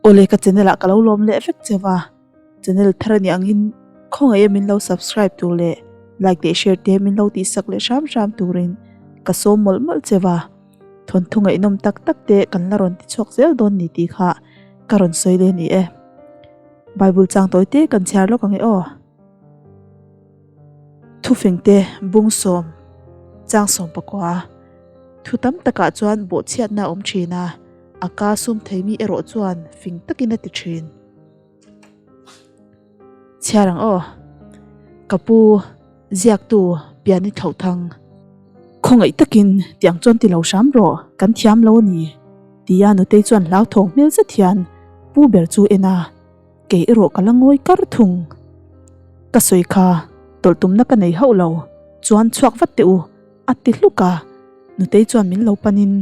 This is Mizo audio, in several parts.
Awle ka channel ah ka lo lawm leh vek cheu a, channel thar a nih angin khawngaih a min lo subscribe tur leh like leh share te min lo tihsak leh hram hram turin ka sawm mawlh mawlh cheu a, thawnthu ngaihnawm tak tak te kan la rawn ti chhuak zel dawn ni tih kha ka rawn sawi leh a ni e. Bible chang tawi te kan chhiar lawk ang e aw. Thufingte bungsawm changsawm pakua thu tam takah chuan bawhchhiatna a awm thin a, a ka sum thei mi erawh chuan fing takin a ti thin. Chhiar ang aw. Ka pu ziaktu Piani Thlauhthang. Khawngaih takin tiang chuan ti lo hram rawh, kan thiam lo a ni, tia Nutei chuan hlauthawng hmel zet hian pu ber chu en a. Kei erawh ka la ngawi kar thung. Ka sawi kha tawlh tumna ka nei hauh lo, chuan chhuak vat teh u, a ti hluk a. Nutei chuan min lo panin,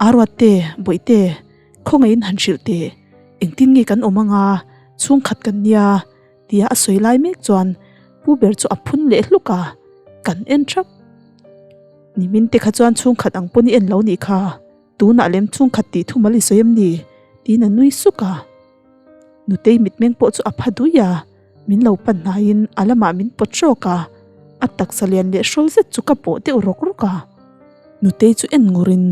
Aruatte, Bawihte, khawngaihin han hrilh teh, engtin nge kan awm anga, chhungkhat kan nia, tia a sawi lai mek chuan pu ber chu a phun leh hluk a, kan en thap. Nimin te kha chuan chhungkhat ang pawn i en lo nih kha, tunah lem chhungkhat tih thumal i sawi em ni? tiin a nui suk a. Nutei mitmeng pawh chu a pha dui a, min lo pan hnaiin a lamah min pawt hrawk a, a taksa lian leh hrawl zet chu ka pawh deuh rawk rawk a. Nutei chu en ngurin,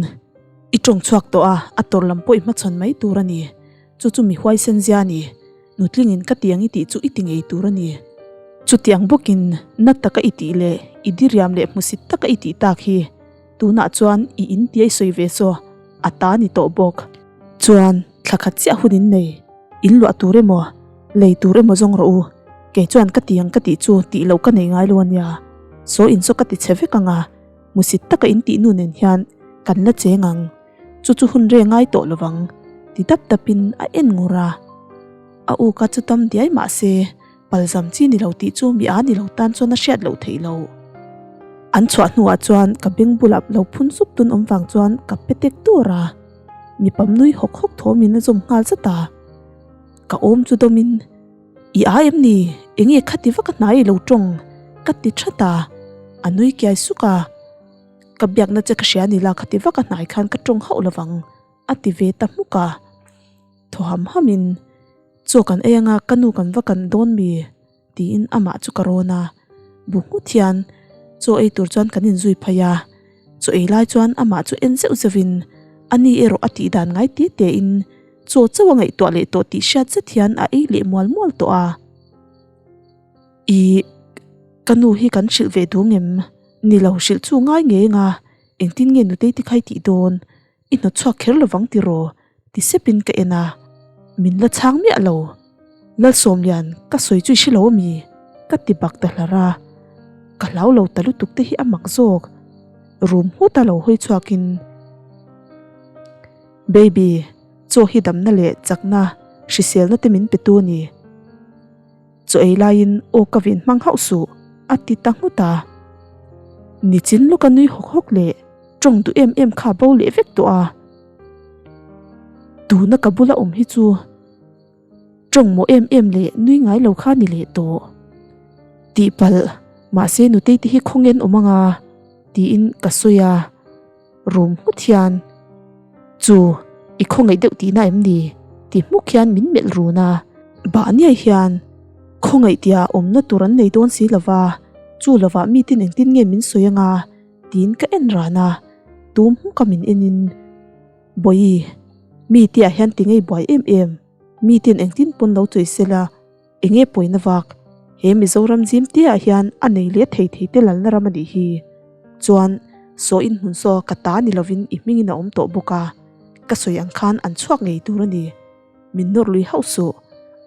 I tawng chhuak tawh a, a tawr lam pawh i hmachhawn mai tur a ni. Chu chu mi huaisen zia a ni. Nutlingin ka tiang i tih chu i ti ngei tur a ni. Chutiang bawkin na taka i tih leh i diriam leh hmusit taka i tih tak hi tunah chuan i intiai sawi ve saw a ta ni tawh bawk. Chuan thla khat chiah hun in nei, in luah tur emaw, lei tur emaw zawng rawh u, kei chuan ka ti ang ka tih chu tih loh ka nei ngai lo a nia, saw in saw ka ti chhe vek ang a, musit taka in tih nu nen hian kan la cheng ang, chu chu hun re ngai tawh lovang, ti dap dap in a en ngur a. A u ka chu tam diai mah se, palzam chi ni lo tih chu mi a ni lo tan chuan a hriat loh theih loh. An chhuah hnuah chuan ka beng bulah lo phun sup tun awm vang chuan ka pe tek tur a. Mi pam nui hawk hawk thawmin a zawm nghal zat a. Ka awm chu dawmin, I a em ni? Enge khati vak a hnai i lo tawng? ka ti that a. A nui kiai suk a. Ka biakna che ka hria ni la khati vak a hnai khan ka tawng hauh lovang a ti ve ta hmuk a. Thaw ham hamin, Chaw kan ei anga ka nu kan va kan dawn mi? Tiin amah chu ka rawn a, bu nghut hian chaw ei tur chuan kan inzui phei a, chaw ei lai chuan amah chu en zeuh zeuhin a ni erawh a tih dan ngai te te in chaw chauh a ngaihtuah leh tawh tih hriat zet hian a ei leh mual mual tawh a. Ih, ka nu hi kan hrilh ve duh ngem? Ni lo hrilh chu ngai ngei anga engtin nge nutei te kha i tih dawn? I hnawt chhuak kher lovang tiraw? Ti sepin ka en a, min la chhang miah lo. Lalsawmlian, ka sawi chu i hre lo ami? Ka ti bak ta hlar a, ka hlau lo ta lutuk te hi a mak zawk. Room nghut a lo hawi chhuakin, Baby, chaw hi damna leh chakna, hriselna te min pe tu a ni. Chaw ei laiin aw ka vin hmang hauh suh, a ti ta nghut a. Nichin lawka nui hawk hawk leh tawng duh em em kha bo leh vek tawh a. Tuna ka bula awm hi chu tawng maw em em leh nui ngai lo kha ni leh tawh. Tihpalh, mahse nutei te hi khawngen awm anga tiin ka sawi a. Rum nghut hian, Chu, i khawngaih deuh tihna em ni? ti hmuk hian min melh run a. Bahniai hian, Khawngaih tia awmna tur an nei dawn si lova, chu lovah mitin engtin nge min sawi anga? tiin ka en ran a, tum hmuka min enin, Bawihi, mi tia hian ti ngei buai em em, mitin engtin pawn lo chawi sela, Enge pawina vak? He Mizoram zim te ah hian a nei leh thei thei te lalna ram a nih hi. Chuan, saw in hmun saw ka ta ni lovin i hmingin a awm tawh bawk a, ka sawi ang khan an chhuak ngei tur a ni. Min nawr lui hauh suh.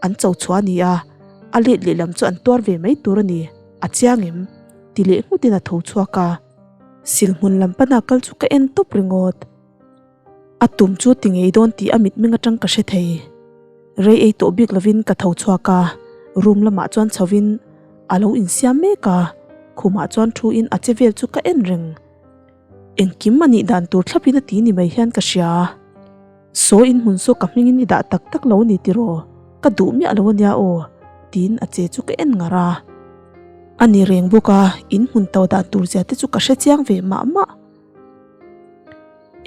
An cho chhuah a ni a, a let lehlam chu an tuar ve mai tur a ni. A chiang em? Ti leh nghutin a tho chhuak a. Silhmun lam pana kal chu ka en tawp ringawt. A tum chu ti ngei dawn tih a mitmeng atang ka hre thei. Rei ei tawh bik lovin ka tho chhuak a, room lamah chuan chhovin a lo insiam mek a, khumah chuan thu in a che vel chu ka en reng. Engkim a nih dan tur thlapin a ti ni mai hian ka hria. Saw in hmun saw ka hmingin i dah tak tak lo ni tiraw, ka duh miah lo ania aw, tiin a che chu ka en ngar a. A ni reng bawk a, in hmun to dan tur zia te chu ka hre chiang ve mah mah.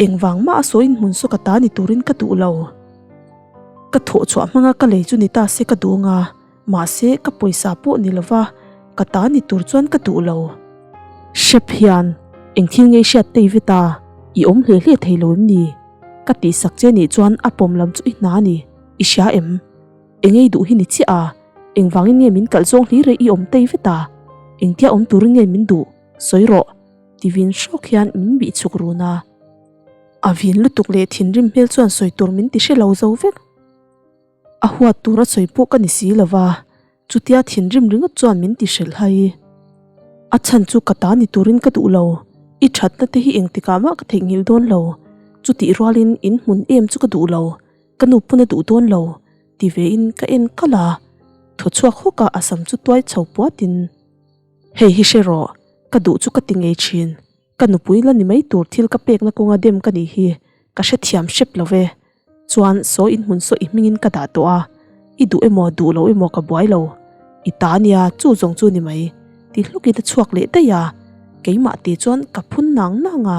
Engvang mah a sawiin hmun saw ka ta ni turin ka duh lo. Ka thawh chhuah hmanga ka lei chu ni ta se ka duh anga, mahse ka pawisa pawh ni lova ka ta ni tur chuan ka duh lo. Hrep hian eng thil ngei hriat tei ve ta, i awm hle hle thei lo em ni? Ka tihsak che nih chuan a pawm lam chu i hna a ni, i hria em? Eng ei duh hi ni chiah a, engvangin nge min kalh zawng hlir e i awm tei ve ta? Engtia awm turin nge min duh? Sawi rawh! Ti vin hrawk hian min bih chhuk run a. A vin lutuk leh thinrim hmel chuan sawi tur min ti hre lo zo vek. A huat tura sawi pawh ka ni si lo va, chutia thinrim ringawt chuan min ti hrelh hai. A chhan chu ka ta ni turin ka duh lo, i thatna te hi engtikah mah ka theihnghilh dawn lo, chutih rualin in hmun em chu ka duh lo, ka nu pawn a duh dawn lo, ti vein ka en kalh a, thaw chhuak hawk a a sam chu tuai chho puatin, Hei hi hre rawh, ka duh chu ka ti ngei thin. Ka nupui la ni mai tur thil ka pekna kawnga dem ka nih hi ka hrethiam hrep lo ve. Chuan saw in hmun saw i hmingin ka dah tawh a, i duh emaw duh lo emaw ka buai lo. I ta nia chu zawng chu ni mai ti hlukin a chhuak leh daih a, keimah te chuan ka phun nang nang a.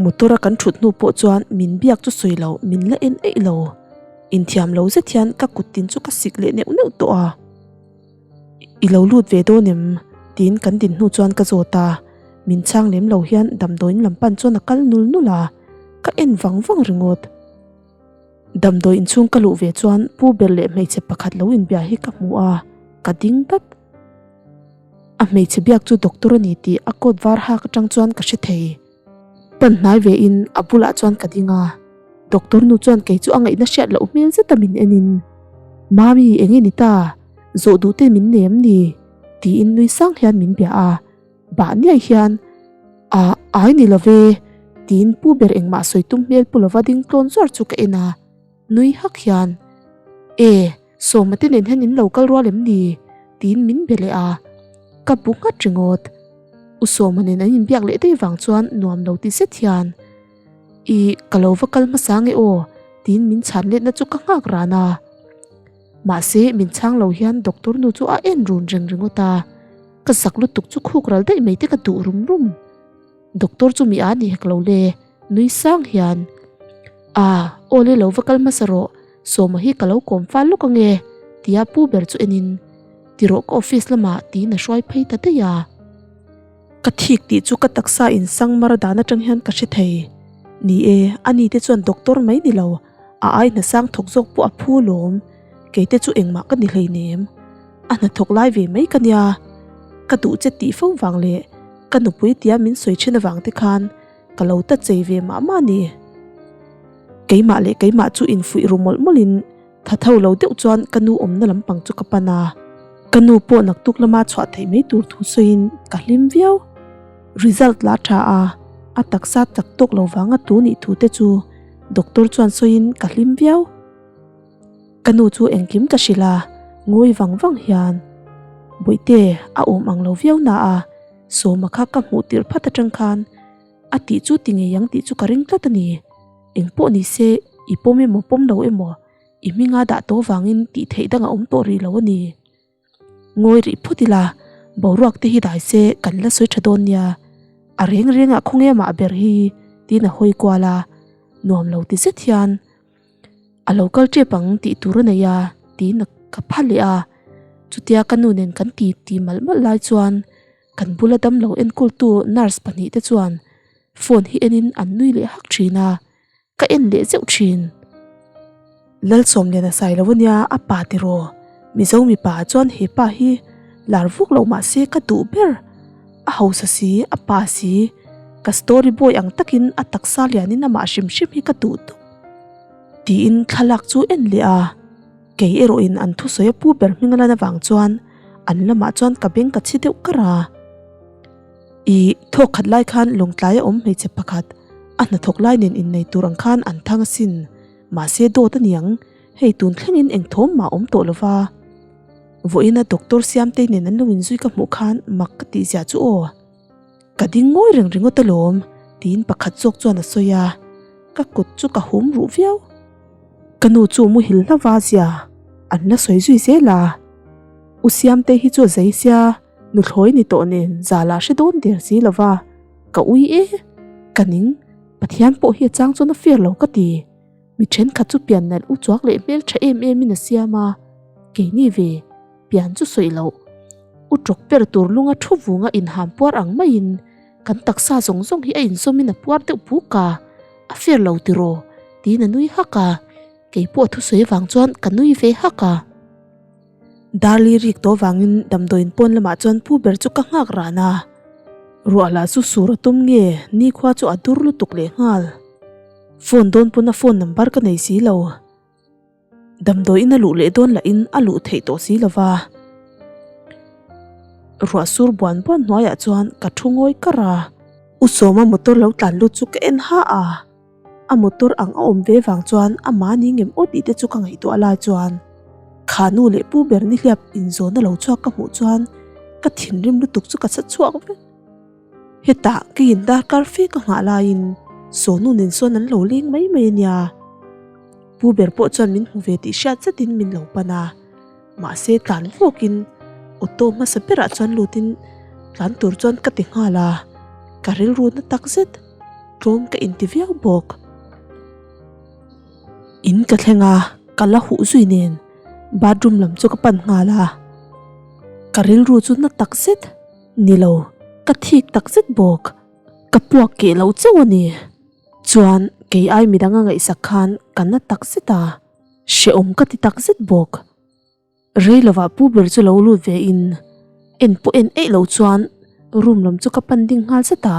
Motor a kan thut hnu pawh chuan min biak chu sawi lo min la en eih lo. Inthiam lo zet hian ka kut tin chu ka sik leh neuh neuh tawh a. I lo lut ve dawn em? tiin kan din hnu chuan ka zawt a, min chhang lem lo hian damdawiin lam pan chuan a kal nul nul a, ka en vang vang ringawt. Damdawi inchhung ka luh ve chuan pu ber leh hmeichhe pakhat lo inbia hi ka hmu a, ka ding dat. A hmeichhe biak chu doctor a ni tih a coat var hak atang chuan ka hre thei. Pan hnai ve in a bulah chuan ka ding a, doctor nu chuan kei chu a ngaihna hriat loh hmel zeta min en in, Mami eng nge ni ta? Zawh duh te min nei em ni? tiin nui sang hian min bia a, bah niai hian A ai ni lo ve tiin pu ber engmah sawi tum hmel pu lova ding tlawn zuar chu ka en a, nui hak hian E Sawma te nen hian in lo kal rual em ni? tiin min be leh a, ka bu nghat ringawt. U Sawma nen an inbiak leh daih vang chuan nuam lo ti zet hian, Ih, ka lo va kal hmasa nge aw? tiin min chhan letna chu ka nghak ran a. Mahse, min chhang lo hian doctor nu chu a en run reng ringawt a, ka zak lutuk chu khuk ral daih mai te ka duh rum rum. Doctor chu mi a ni hek lo le, nui sang hian, A, aw le lo va kal hmasa rawh, Sawma hi ka lo kawm fal lawk ange, tia pu ber chu enin, Ti rawh ka office lamah tiin a hruai phei ta daih a. Ka thik tih chu ka taksa in sang mar dan atang hian ka hre thei. Ni e, ani te chuan doctor mai ni lo, a ai hna sang thawk zawk pawh a phu lawm, kei te chu engmah ka ni hleinem. A hnathawk lai ve mai ka nia, ka duh che tih fo vang leh ka nupui tia min sawi then avang te khan ka lo ta chei ve mah mah a ni. Keimah leh keimah chu infuih ru mawlh mawlhin tha tho lo deuh chuan ka nu awmna lampang chu ka pan a, ka nu pawh naktuk lama chhuah theih mai tur thu sawiin ka hlim viau. Result la tha a, a taksa chak tawk lo vanga tu nih thu te chu doctor chuan sawiin ka hlim viau. Ka nu chu engkim ka hrilh a, ngawi vang vang hian, Bawihte, a awm ang lo viau na a, Sawma kha ka hmuh tirh phat atang khan a tih chu ti ngei ang tih chu ka ring tlat a ni. Engpawh ni se, i pawm emaw pawm lo emaw, i hminga dah tawh vangin tih theih dang a awm tawh rih lo a ni. Ngawi rih phawt ila, boruak te hi dai se kan la sawi tha dawn nia. A reng rengah khawnge mah ber hi tiin a hawi kual a, nuam lo ti zet hian, A lo kal tep ang tih tur a nei a tiin ka pha leh a, chutia ka nu nen kan ti ti malh malh lai chuan kan bula damlo enkawltu nurse pahnih te chuan phone hi enin an nui leh hak thin a, ka en leh zeuh thin. Lalsawmliana sai lo ania a pa tiraw Mizo mipa ah chuan he pa hi lar vuk loh mah se ka duh ber. A hausa si, a pa si, ka story boy ang takin a taksa lianin amah hrim hrim hi ka duh tawp. Tiin thlalak chu en leh a, kei erawhin an thusawi a pu ber hming a lan avang chuan an lamah chuan ka beng ka chhi deuh kar a. Ih, thawk khat lai khan Lawngtlai a awm hmeichhe pakhat, a hnathawk lai nen innei tur ang khan an thang asin, mahse dawt a niang, hei tun thlengin eng thawm mah a awm tawh lova. Vawiina doctor Siamtei nen an lo inzui ka hmuh khan mak ka tih zia chu aw. Ka ding ngawi reng ringawt alawm tiin pakhat zawk chuan a sawi a, ka kut chu ka hum ruh viau. Ka nu chu muhil hlauva zia an la sawi zui zel a, U Siamtei hi chu a zei sia, nuthlawi ni tawh nen zal ah hre dawn der si lova, ka ui e, ka ning, Pathian pawh hi a chang chuan a fair lo ka ti. Mi thenkhat chu pian nalh u chuak leh hmel tha em em in a siam a, keini ve pian chu sawi loh. U tawk ber tur lunga thu vunga inham puar ang maiin kan taksa zawng zawng hi a insawmin a puar deuh buk a, a fair lo tiraw? tiin a nui hak a, keipawh a thusawi avang chuan ka nui ve hak a. Darli rik tawh vangin damdawiin pawn lamah chuan pu ber chu ka nghak ran a, ruah lah chu sur a tum nge nikhua chu a dur lutuk leh nghal. Phone dawn pawn a phone number ka nei si lo. Damdawiin a luh leh dawn lahin a luh theih tawh si lo va. Ruah sur buan buan hnuaiah chuan ka thu ngawi kar a. U Sawma motor lo tlan lut chu ka en ha a. A motor ang a awm ve vang chuan a mahni ngem aw tih te chu ka ngaihtuah lai chuan kha nu leh pu ber nihliap inzawn a lo chhuak ka hmuh chuan ka thinrim lutuk chu ka sa chhuak vek. Hetah keiin darkar fe ka nghah laiin Sawnu nen sawn an lo leng mai mai a nia. Pu ber pawh chuan min hmu ve tih hriat zetin min lo pan a, mahse tlan vawkin auto hmasa berah chuan lutin tlan tur chuan ka ti nghal a, ka rilru na tak zet. Tlawm ka inti viau bawk. In ka thleng a, ka la huh zui nen bathroom lam chu ka pan nghal a. Ka rilru chu na tak zet ni lo, ka thik tak zet bawk. Ka puak keh lo chauh a ni. Chuan kei ai midang a ngaihsak khan ka na tak zet a, hrehawm ka ti tak zet bawk. Rei lovah pu ber chu lo lut ve in en pawh en eih lo chuan room lam chu ka pan ding nghal zet a,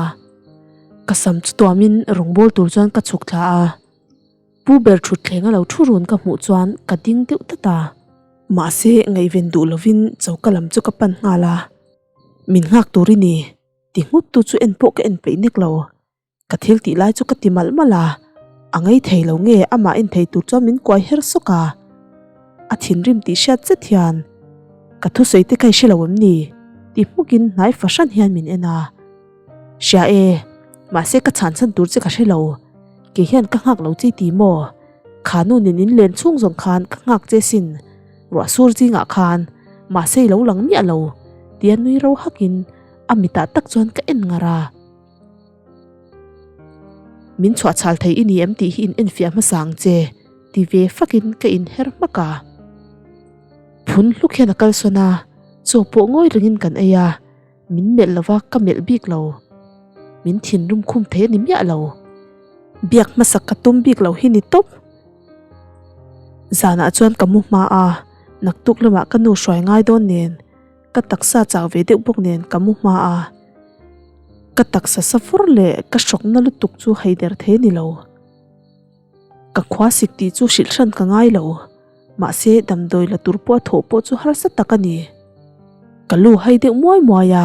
ka sam chu tuam in rawngbawl tur chuan ka chhuk thla a, pu ber thutthleng a lo thu run ka hmuh chuan ka ding deuh tlat a, mahse ngaihven duh lovin choka lam chu ka pan nghal a, min nghak tur i ni ti nghut tu chu en pawh ka en peih nek lo. Ka thil tih lai chu ka ti malh malh a, a ngei thei lo nge amah en thei tur chuan min kuai her sawk a. A thinrim tih hriat zet hian, Ka thusawi te kha i hre lo em ni? ti hmukin hnai fahran hian min en a. Hria e, mahse ka chhan chhan tur che ka hre lo, kei hian ka nghak lo che i ti maw? Kha nu nen in len chhung zawng khan ka nghak che sin, ruah sur zingah khan, mahse i lo lang miah lo, tia nui ro hakin a mitah tak chuan ka en ngar a. Min chhuah chhal thei i ni em tih hi in enfiah hmasa ang che, ti ve fakin ka inher hmak a. Phun hluk hian a kalsawn a, chaw pawh ngawi rengin kan ei a, min melh lova ka melh bik lo. Min thinrim khum thei a ni miah lo. Biak hmasak ka tum bik lo hi ni tawp. Zanah chuan ka mu hma a, naktuk lamah ka nu hruai ngai dawn nen. Ka taksa chak ve deuh bawk nen ka mu hma a, ka taksa sa fur leh ka hrawkna lutuk chu haider thei a ni lo. Ka khua sik tih chu hrilh hran ka ngai lo, mahse damdawi la tur pawh a thawh pawh chu harsa tak a ni. Ka lu hai deuh muai muai a,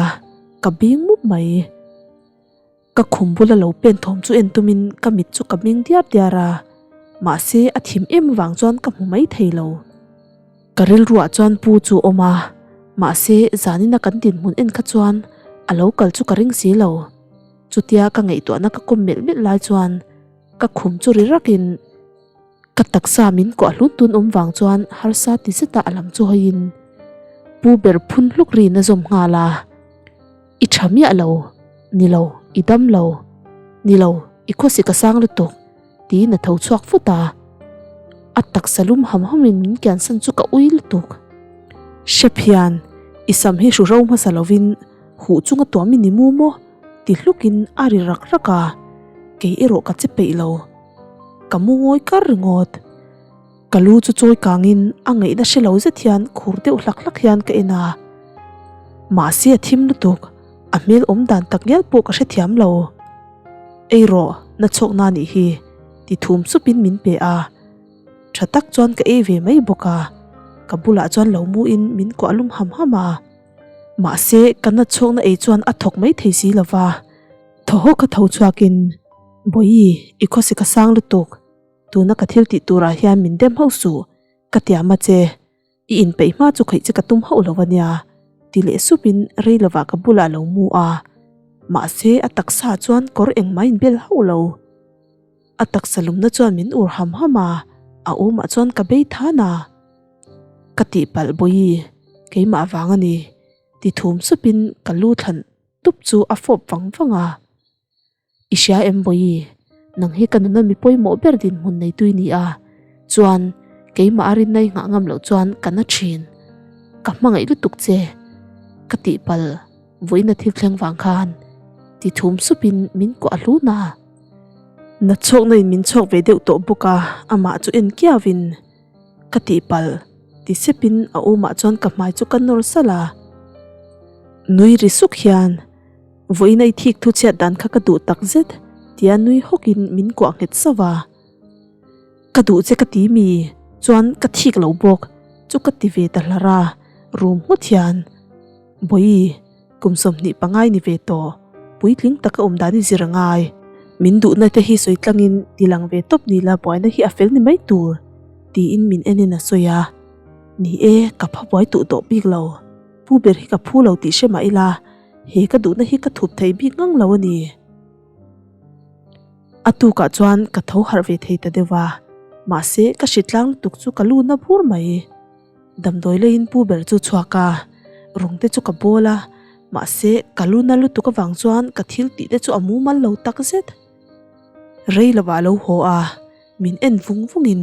ka bing mup mai. Ka khum bula lo pen thawm chu en tumin ka mit chu ka meng diar diar a, mahse a thim em vang chuan ka hmu mai thei lo. Ka rilruah chuan pu chu awm a, mahse zanina kan dinhmun en kha chuan a lo kal chu ka ring si lo. Chutia ka ngaihtuahna ka kawm melh melh lai chuan ka khum chu ri rakin Ka taksa min kuah hlut tun awm vang chuan harsa ti zeta a lam chu hawiin pu ber phun hluk rin a zawm nghal a, I tha miah lo, ni lo, i dam lo, ni lo, i khawsik a sang lutuk, tiin a tho chhuak fut a. A taksa lum ham hamin min kiansan chu ka ui lutuk. Hrep hian i sam hi hru ro hmasa lovin huh chunga tuam i ni mu maw? ti hlukin a ri rak rak a, kei erawh ka che peih lo. Ka mu ngawi kar ringawt. Ka lu chu chawi kangin a ngaihna hre lo zet hian khur deuh hlak hlak hian ka en a. Mahse a thim lutuk, a hmel awm dan tak ngial pawh ka hrethiam lo. Ei rawh, na chhawkna nih hi, ti thum supin min pe a. Tha tak chuan ka ei ve mai bawk a, ka bulah chuan lo muin min kuah lum ham ham a. Mahse ka na chhawkna ei chuan a thawk mai thei si lo va. Thaw hawk a tho chhuakin, Bawihi, i khawsik a sang lutuk. Tuna ka thil tih turah hian min dem hauh suh, ka tiam a che. I inpeih hma chu khaih che ka tum hauh lo a nia, ti leh supin rei lovah ka bulah lo mu a. Mahse, a taksa chuan kawr engmah inbel hauh lo. A taksa lumna chuan min ur ham ham a, a awmah chuan ka bei than a. Ka tihpalh Bawihi, keimah vang a ni, ti thum supin ka lu thlan tup chu a fawp vang vang a. I hria em Bawihi? Nang hi ka nuna mi pawimawh ber dinhmun neitu i ni a, chuan keimah a rinna i nghah ngam loh chuan ka na thin. Ka hmangaih lutuk che, ka tihpalh vawiina thil thleng vang khan ti thum supin min kuah hlun a. Na chhawkna in min chhawk ve deuh tawh bawk a, amah chu en kiauin ka tihpalh ti sepin a awmah chuan ka hmai chu ka nawr salh a. Nui ri suk hian. Vawiin a i thik thu chhiat dan kha ka duh tak zet tia nui hawkin min kuah nghet sauh a. Ka duh che ka ti mi chuan ka thik lo bawk chu ka ti ve ta hlar a, rum nghut hian Bawihi kum 25 i ni ve tawh, puitling taka awm dan i zir a ngai. Min duhna te hi sawi tlangin ti lang ve tawp ni la buaina hi a fel ni mai tur tiin min enin a sawi a. Ni e, ka pha buai tuh tawh bik lo, pu ber hi ka phu lo tih hre mah ila. He ka duhna hi ka thup thei bik ngang lo a ni. A tukah chuan ka tho harh ve thei ta deuh a, mahse ka hritlang lutuk chu ka lu na bur mai. Damdawi leiin pu ber chu chhuak a, rawng te chu ka bawl a, mahse ka lu na lutuk avang chuan ka thil tih te chu a mumal lo tak zet. Rei lovah a lo haw a, min en vung vungin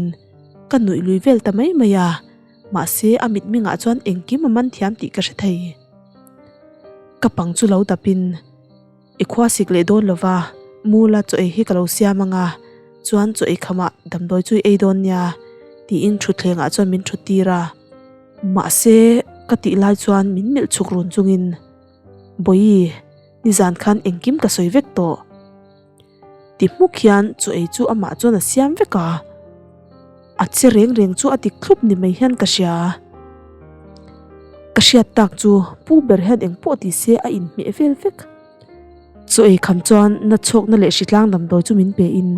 ka nuih lui vel ta mai mai a, mahse a mitmingah chuan engkim a man thiam tih ka hre thei. Ka pang chu lo dapin i khua sik leh dawn lova, mula chaw ei hi ka lo siam ang a, chuan chaw ei khamah damdawi chu i ei dawn nia tiin thutthlengah chuan min thut tir a. Mahse ka tih lai chuan min melh chhuk run chungin, Bawihi, nizan khan engkim ka sawi vek tawh. Ti hmuk hian chaw ei chu amah chuan a siam vek a, a che reng reng chu a dik thlup ni mai hian ka hria. Ka hriat tak chu pu ber hian eng pawh ti se a inhmeh vel vek. Chaw ei kham chuan na chhawkna leh hritlang damdawi chu min pe in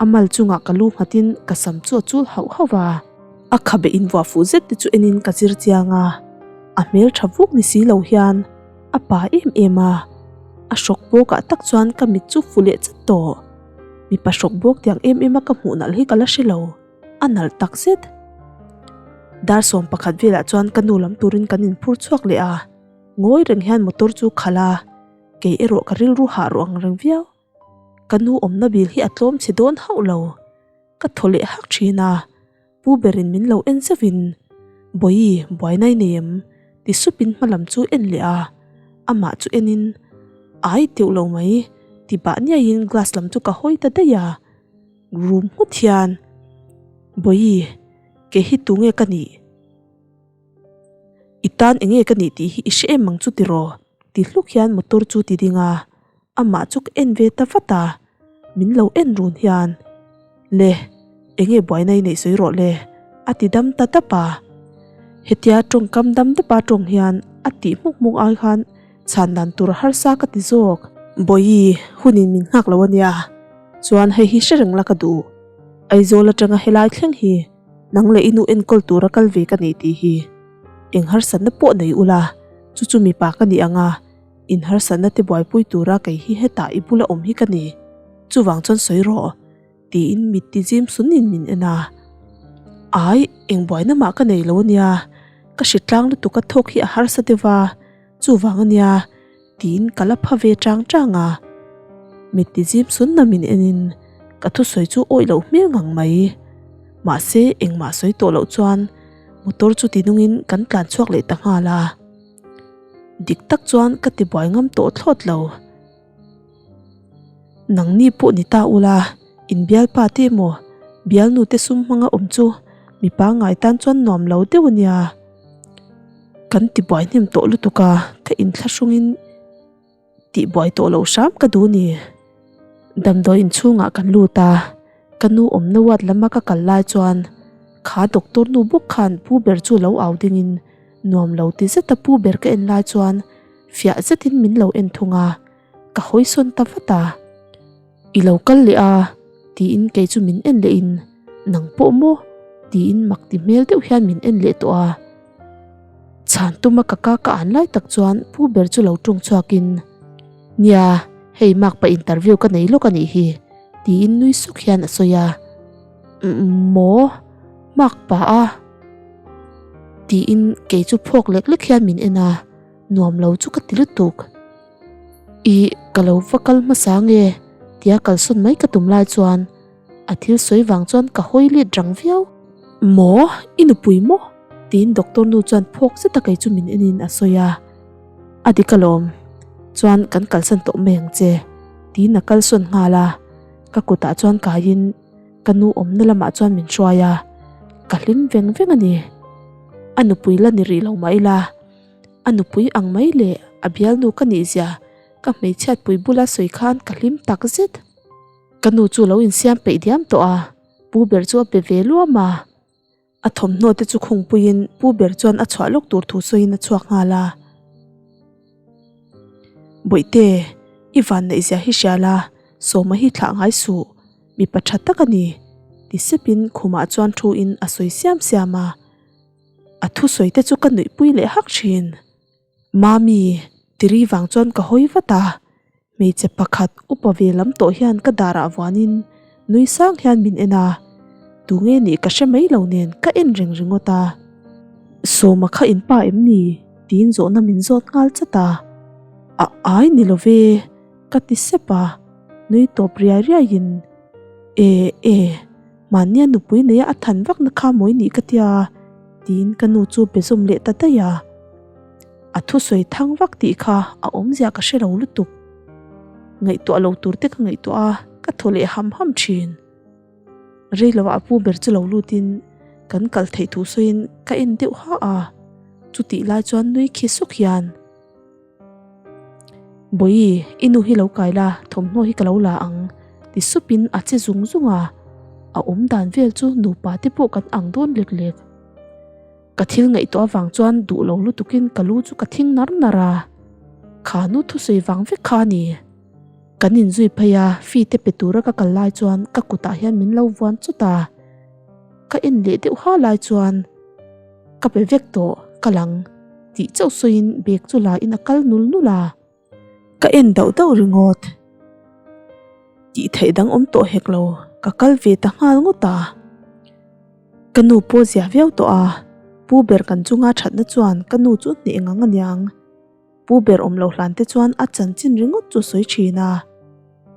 a mal chungah ka lu nghatin ka sam chu a chul hauh hauh a. A khabe invuah fuh zet te chu enin ka zir chiang a, a hmel tha vuk ni si lo hian A pa em em a, a hrawk bawkah tak chuan ka mit chu fu leh chat tawh. Mipa hrawk bawk tiang em em a ka hmuh nalh hi ka la hre lo, a nalh tak zet. Dar 11 velah chuan ka nu lam turin kan inphur chhuak leh a, ngawi reng hian motor chu khalh a, kei erawh ka rilru hah ruh ang reng viau. Ka nu awmna bil hi a tlawm chhe dawn hauh lo. Ka thaw leh hak thin a, Pu berin min lo en zeuhin, Bawihi, buaina i nei em? ti supin hmalam chu en leh a, amah chu enin, Ai teuh lo mai, ti bah niaiin glass lam chu ka hawi ta daih a, rum nghut hian, Bawihi, kei hi tunge ka nih? I tan enge ka nih tih hi i hre em ang chu tiraw? ti hluk hian motor chu ti ding a, Amah chu ka en ve ta vat a, min lo en run hian, Le, enge buaina i neih sawi rawh le, a ti dam ta dap a. Hetia tawngkam dam dapa tawng hian a tih hmuk hmuk ai khan chhan dan tur a harsa ka ti zawk. Bawihi, hunin min nghak lo ania, chuan hei hi hre reng la ka duh. Aizawl atanga helai thleng hi nang leh i nu enkawl tura kal ve ka nei tih hi eng harsatna pawh nei ula, chu chu mipa ka ni ang a. Inharsatna te buaipui tura kei hi hetah i bula awm hi ka ni, chuvang chuan sawi rawh, tiin mit ti zim sunin min en a. Ai, eng buaina mah ka nei lo ania, ka hritlang lutuk a thawk hi a harsa deuh a, chuvang ania, tiin ka la pha ve chang chang a. Mit ti zim sunna min enin ka thusawi chu awih loh hmel ngang mai. Mahse, engmah sawi tawh loh chuan motor chu tinungin kan tlan chhuak leh ta nghal a. Dik tak chuan ka ti buai ngam tawh thlawt lo. Nangni pawh ni ta ula, in bialpa te emaw bialnu te sum hmanga awm chu mi pangngai tan chuan nuam lo deuh a nia. Kan ti buai hnem tawh lutuk a, ka inthlahrungin. Tih buai tawh loh hram ka duh ni. Damdawi inchhungah kan lut a, ka nu awmna ward lama ka kal lai chuan kha doctor nu bawk khan pu ber chu lo au dingin nuam lo ti zeta pu ber ka en lai chuan fiah zetin min lo en thung a, ka hawi sawn ta vat a. I lo kal leh a tiin kei chu min en leh in nang pawh maw tiin mak ti hmel deuh hian min en leh tawh a. Chhan tuma ka ka ka an lai tak chuan pu ber chu lo ṭawng chhuakin Nia, hei mak pa interview ka nei lawk a nih hi tiin nui suk hian a sawi a. Maw? Mak pa a? Tiin kei chu phawk lek lek hian min en a, nuam lo chu ka ti lutuk. Ih, ka lo va kal hmasa nge? Tia kalsawn mai ka tum lai chuan a thil sawi vang chuan ka hawi let rang viau. Maw? I nupui maw? Tiin doctor nu chuan phawk zet a kei chu min en in a sawi a. A dik alawm. Chuan kan kalsan tawh mai ang che. Tiin a kalsawn nghal a. Ka kutah chuan kaiin ka nu awmna lamah chuan min hruai a. Ka hlim veng veng a ni. A nupui la ni rih lo mah ila. A nupui ang mai leh a bialnu ka nih zia ka hmeichhiatpui bula sawi khan ka hlim tak zet. Ka nu chu lo insiam peih diam tawh a, pu ber chu a pe ve luam a. A thawmhnaw te chu khungpuiin pu ber chuan a chhuah lawk tur thu sawiin a chhuak nghal a. Bawihte, i van neih zia hi hria la, Sawma hi thlah ngai suh, mipa tha tak a ni, ti sepin khumah chuan thu in a sawi siam siam a. A thusawi te chu ka nuihpui leh hak thin. Mami, tiri vang chuan ka hawi vat a, hmeichhe pakhat upa ve lam tawh hian ka darah vuanin nui sang hian min en a, tunge nih ka hre mai lo nen ka en reng ringawt a. Sawma kha in pa em ni? tiin zawhna min zawt nghal chat a, A ai ni lo ve, ka ti sep a, nui tawp riai riaiin, E e. Mahnia nupui neia a than vakna kha mawi nih ka tia, tiin ka nu chu be zawm leh ta daih a. A thusawi thang vak tih kha a awmzia ka hre lo lutuk. Ngaihtuah lo tur te ka ngaihtuah a, ka thaw leh ham ham thin. Rei lovah pu ber chu lo lutin kan kal theih thu sawiin ka en deuh ha a, chutih lai chuan nui khi suk hian. Bawihi, i nu hi lo kai la, thawmhnaw hi ka lo la ang, ti supin a che zung zung a, a awm dan vel chu nupa te pawh kan ang dawn lek lek. Ka thil ngaihtuah avang chuan duh lo lutukin ka lu chu ka thing nar nar a, kha nu thusawi vang vek kha a ni. Kan inzui phei a, fee te pe tura ka kal lai chuan ka kutah hian min lo vuan chawt a, ka en leh deuh ha lai chuan ka pe vek tawh ka lang tih chauh sawiin bag chu la in a kal nul nul a, ka en dauh dauh ringawt. Tih theih dang awm tawh hek lo, ka kal ve ta nghal ngawt a. Ka nu pawh zia viau tawh a, pu ber kan chunga thatna chuan ka nu chu hneh ngang aniang. Pu ber awm lo hlan te chuan a chanchin ringawt chu sawi thin a,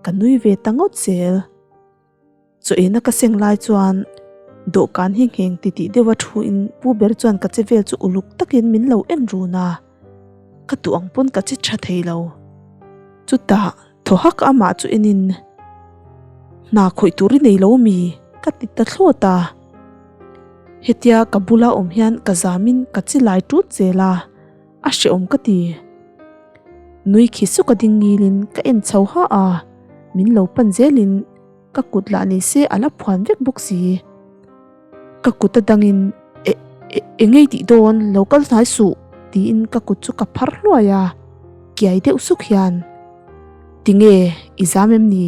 ka nui ve ta ngawt zel. Chaw ina ka seng lai chuan dawhkan hi ngheng ti tih deuha thu in pu ber chuan ka che vel chu uluk takin min lo en run a, ka duh ang pawn ka che tha thei lo. Chutah thaw hak amah chu en in hna khawih tur i nei lo mi ka ti ta thlawt a, hetia ka bula awm hian ka zam in ka che lai tut zel a. A hrehawm ka ti. Nui khi suk a ding ngilin ka en chho ha a, min lo pan zelin ka kut lah ni se a la phuan vek bawk si. Ka kut a dangin e e engei tih dawn lo kal hnai suh tiin ka kut chu ka phar hluai a, kiai deuh suk hian Tinge i zam em ni?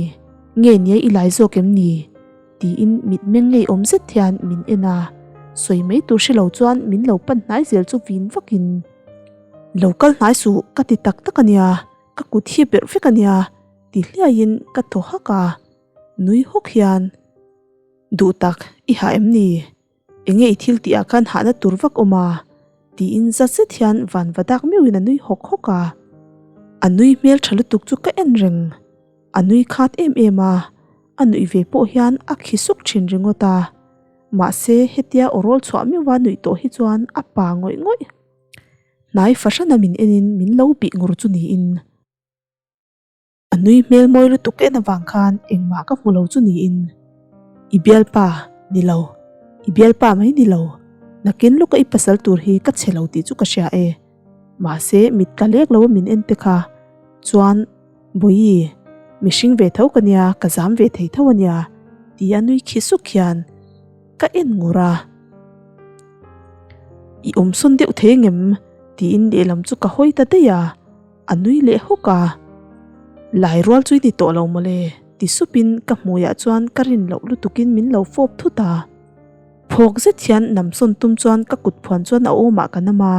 Nge nia i lai zawk em ni? Tiin mitmeng ngeiawm zet hian min en a, sawi mai tur hre lo chuan min lo pan hnai zel chu vin vakin, Lo kal hnai suh ka ti tak tak a nia, ka kut hi berh vek a nia ti hliaiin ka thaw hak a, nui hawk hian, Duh tak, i hah em ni? Enge i thil tih ah khan hahna tur vak awm a? Tiin za zet hian van va dak meuhin a nui hawk hawk a, a nui hmel tha lutuk chu ka en reng. A nui khat em em a, a nuih ve pawh hian a khi suk thin ringawt a. Mahse, hetia aw rawl chhuah meuha nuih tawh hi chuan a pa ngawih ngawih. Hnai fahrana min enin min lo bih ngur chu niin. A nui hmel mawi lutuk en avang khan engmah ka hmu lo chu niin. I bialpa, ni lo. I bialpa mai ni lo. Nakin lawka i pasal tur hi ka chhe lo tih chu ka hria e. Mahse, mit tla lek lo a min en te kha chuan Bawihi, mihring ve tho ka nia, ka zam ve thei tho a nia, ti a nui khi suk hian ka en ngur a. I awm sawn deuh thei ngem? tiin lehlam chu ka hawi ta daih a, a nui leh hawk a. Lai rual chu i ni tawh lo mawle, ti supin ka hmuiah chuan ka rin loh lutukin min lo fawp thut a. Phawk zet hian namsawn tum chuan ka kut phuan chuan a awmah ka nam a.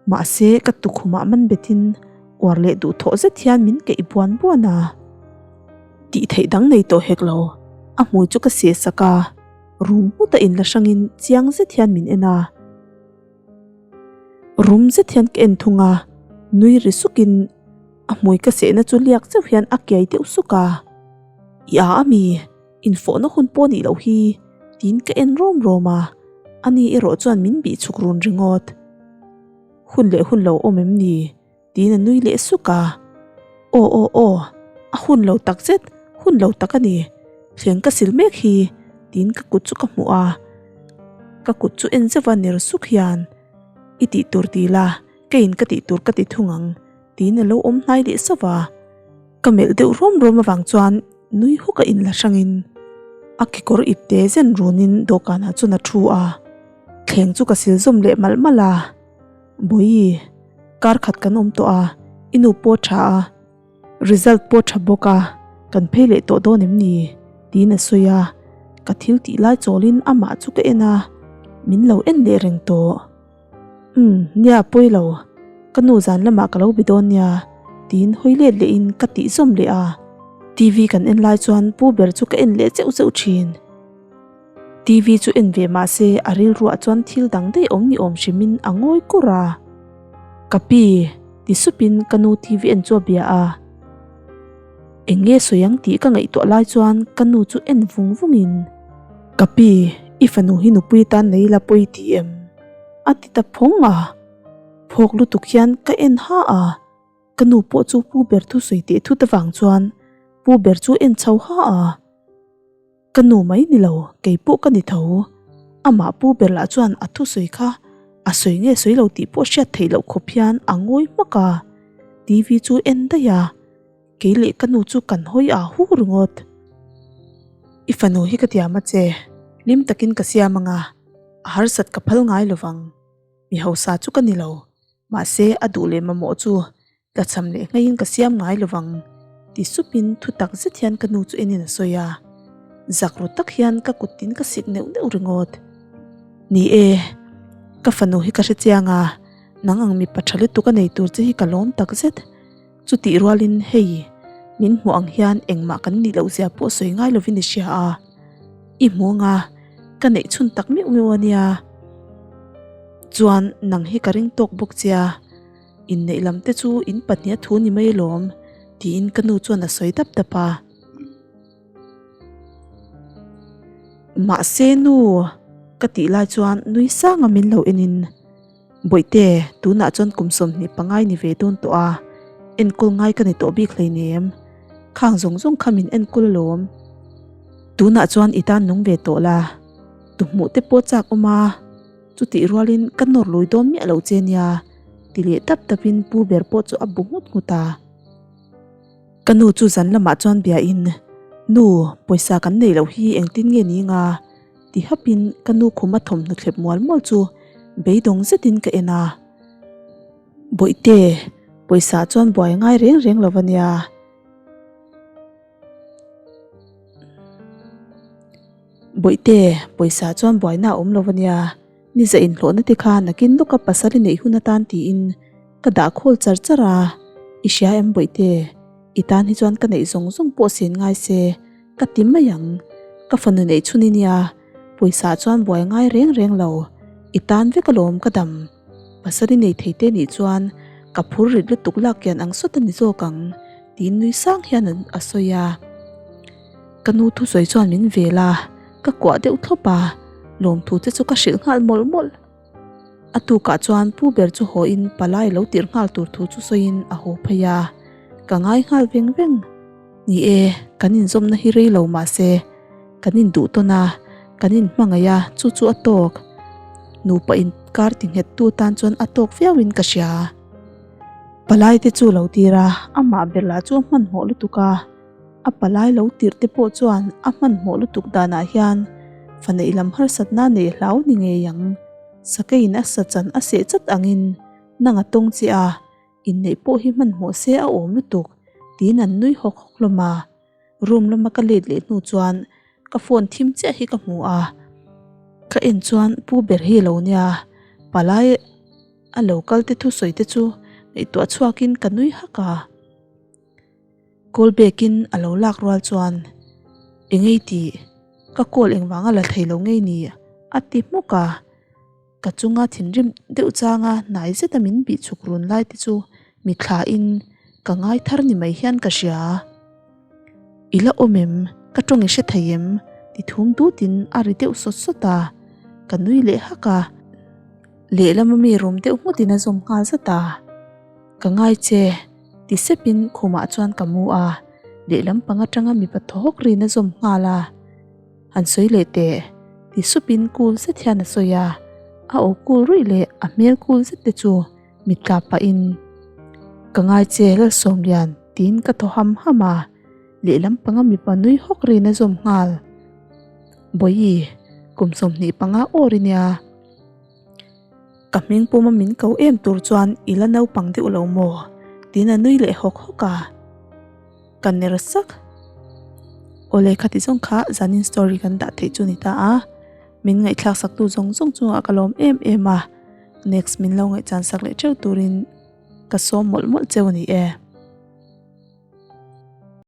Mahse, ka tukhumah man betin uar leh duhthawh zet hian min keih buan buan a. Tih theih dang nei tawh hek lo, a hmui chu ka seh sak a, rum nghut a inla hrangin chiang zet hian min en a. Rum zet hian ka en thung a, nui ri sukin a hmui ka sehna chu liak zeuh hian a kiai deuh suk a. I a ami, infawhna hun pawh nih loh hi, tiin ka en rawm rawm a, ani erawh chuan min bih chhuk run ringawt. Hun leh hun lo awm em ni? Tiin a nui leh suk a. Aw aw aw, a hun lo tak zet, hun lo tak a ni. Thleng ka sil mek hi, tiin ka kut chu ka hmuh a. Ka kut chu en zeuh a ner suk hian, I tih tur ti la, keiin ka tih tur ka ti thung ang, tiin a lo awm hnai leh sauh a. Ka melh deuh rawm rawm avang chuan nui huk a inla hrangin a kekawr ipte zen runin dawhkanah chuan a thu a. Thleng chu ka sil zawm leh malh malh a. Bawihi, kar khat kan awm tawh a, i nu pawh tha a, result pawh tha bawk a, kan phei leh tawh dawn em ni? tiin a sawi a, ka thil tih lai chawlin amah chu ka en a, min lo en leh reng tawh. Umm, nia pawi lo, ka nu zan lamah ka lo be dawn nia, tiin hawi let lehin ka tih zawm leh a, TV kan en lai chuan pu ber chu ka en leh zeuh zeuh thin. TV chu en ve mah se a rilruah chuan thil dang daih awm ni awm hrimin a ngawi kur a. Ka pi, ti supin ka nu TV en chu a bia a. Eng nge sawi ang tih ka ngaihtuah lai chuan ka nu chu en vung vungin, Ka pi, i fanu hi nupui tan nei la pawi ti em? a ti ta phawng a. Phawk lutuk hian ka en ha a. Ka nu pawh chu pu ber thusawi teh thut avang chuan pu ber chu en chho ha a. Ka nu mai ni lo, kei pawh ka ni tho. Amah pu ber lah chuan a thusawi kha a sawi nge sawi lo tih pawh hriat theih loh khawp hian a ngawi hmak a. TV chu en daih a, kei leh ka nu chu kan hawi ah hu ringawt. I fanu hi ka tiam a che, hlim takin ka siam ang a, a harsat ka phal ngai lovang. Mi hausa chu ka ni lo, mahse a duh leh mamawh chu Tlachham leh ngaiin ka siam ngai lovang ti supin thu tak zet hian ka nu chu enin a sawi a, zak ru tak hian ka kut tin ka sik neuh neuh ringawt. Ni e, ka fanu hi ka hre chiang a, nang ang mipa tha lutuk a nei tur che hi ka lawm tak zet. Chutih rualin hei, min hmuh ang hian engmah kan nih loh zia pawh sawi ngai lovin i hria a, i hmu anga ka neih chhun tak meuh meuh a nia. Chuan nang hi ka ring tawk bawk che a. Inneih lam te chu in pahnih a thu ni mai alawm, tiin ka nu chuan a sawi dap dap a. Mahse nu, ka tih lai chuan nui sanga min lo enin, Bawihte, tunah chuan kum 25 ni ve dawn tawh a, enkawl ngai ka ni tawh bik hleinem. Khang zawng zawng kha min enkawl alawm. Tunah chuan i tan nung ve tawh la, tuhmuh te pawh chak awm a. Chutih rualin ka nawr lui dawn miah lo che nia, ti leh tap tapin pu ber pawh chu a bu nghut nghut a. Ka nu chu zan lamah chuan biain, Nu, pawisa kan neih loh hi engtin nge ni nga? ti hapin ka nu khum a thawmhnaw thlep mual mual chu beidawng zetin ka en a. Bawihte, pawisa chuan buai ngai reng reng lo va nia. Bawihte, pawisa chuan buaina a awm lo ania, ni za inhlawhna te kha nakin lawka pasal i neih hun atan tiin ka dah khawl char char a, i hria em Bawihte, i tan hi chuan ka neih zawng zawng pawh sen ngai se ka ti mai ang, ka fanu neih chhun i nia, pawisa chuan buai ngai reng reng lo, i tan vek alawm ka dam. Pasal i nei thei te nih chuan ka phur rit lutuk lak kian ang sawt a ni zawk ang tiin nui sang hian a sawi a. Ka nu thusawi chuan min vel a, ka kuah deuh thlawp a, lawmthu te chu ka hrilh nghal mawlh mawlh. A tukah chuan pu ber chu haw in palai lo tirh nghal tur thu chu sawiin a haw phei a, ka ngai nghal veng veng. Ni e, kan inzawmna hi rei lo mah se, kan induh tawn a, kan inhmangaih a, chu chu a tawk. Nupa inkar ti nghet tu tan chuan a tawk viauin ka hria. Palai te chu lo tir a, amah ber lah chu a hmanhmawh lutuk a, a palai lo tirh te pawh chuan a hmanhmawh lutuk danah hian fa neih lam harsatna neih hlau ni ngei ang. Sakeiin a sa chan a seh chat angin nang a tawng che a, Inneih pawh hi hmanhmawh se a awm lutuk tiin an nui hawk hawk hlawm a. Room lama ka let leh hnu chuan ka phone thim chiah hi ka hmu a, ka en chuan pu ber hi a lo nia, palai a lo kal te thusawi te chu ngaihtuah chhuakin ka nui hak a. Call back in a lo lak rual chuan Engei tih ka call engvanga la thei lo ngei ni a ti hmuk a. Ka chunga thinrim deuh changa hnai zeta min bih chhuk run lai te chu mitthla in ka ngai thar ni mai hian ka hria. I la awm em? Ka tawng i hre thei em? Ti thum dutin a ri deuh sawt sawt a, ka nui leh hak a. Lehlam a mi rum deuh nghutin a zawm nghal zat a. Ka ngai che, ti sepin khumah chuan ka mu a, lehlam pang atanga mipa thaw hawk rin a zawm nghal a. Han sawi leh teh, ti supin kul zet hian a sawi a, a aw kul ruih leh a hmel kul zet te chu mit tlap pahin, Ka ngai che Lalsawmlian, tiin ka thaw ham ham a, lehlam panga mipa nui hawk rin a zawm nghal. Bawihi, kum 25 awr i nia. Ka hming puma min ko em tur chuan i la naupang deuh lo maw? tiin a nui leh hawk hawk a. Ka ner sak. Awle khati zawng kha zanin story kan dah theih chu ni ta a, min ngaihthlak saktu zawng zawng chungah ka lawm em em a, next min lo ngaihchan sak leh teuh turin ka sawm mawlh mawlh cheu a ni e.